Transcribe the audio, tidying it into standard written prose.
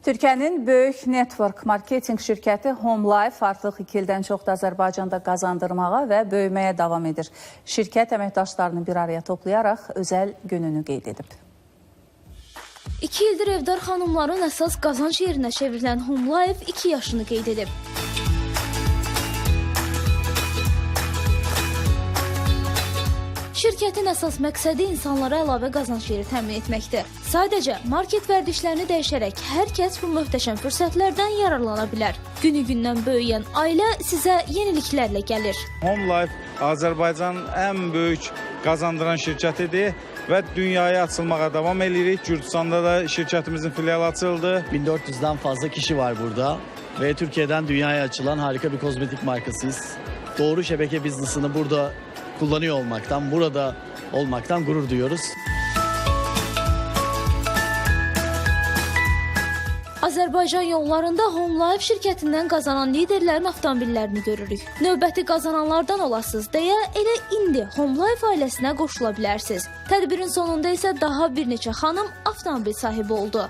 Türkiyənin böyük network marketinq şirkəti Homelife artıq 2 ildən çoxdur Azərbaycanda qazandırmağa və böyüməyə davam edir. Şirkət əməkdaşlarını bir araya toplayaraq özəl gününü qeyd edib. 2 ildir evdar xanımların əsas qazanc yerinə çevrilən Homelife 2 yaşını qeyd edib. Şirkətin əsas məqsədi insanlara əlavə qazanc yeri təmin etməkdir. Sadəcə market vərdişlərini dəyişərək hər kəs bu möhtəşəm fürsətlərdən yararlana bilər. Günü-gündən böyüyən ailə sizə yeniliklərlə gəlir. Home Life Azərbaycanın ən böyük qazandıran şirkətidir və dünyaya açılmağa davam eləyirik. Gürcüstanda da şirkətimizin filialı açıldı. 1400'den fazla kişi var burada ve Türkiye'den dünyaya açılan harika bir kozmetik markasıyız. Doğru şebeke business'ını burada kullanıyor olmaktan, burada olmaktan gurur duyuyoruz. Azərbaycan yollarında Home Life şirkətindən qazanan liderlərin avtomobillərini görürük. Növbəti qazananlardan olasınız deyə elə indi Home Life ailəsinə qoşula bilərsiniz. Tədbirin sonunda isə daha bir neçə xanım avtomobil sahibi oldu.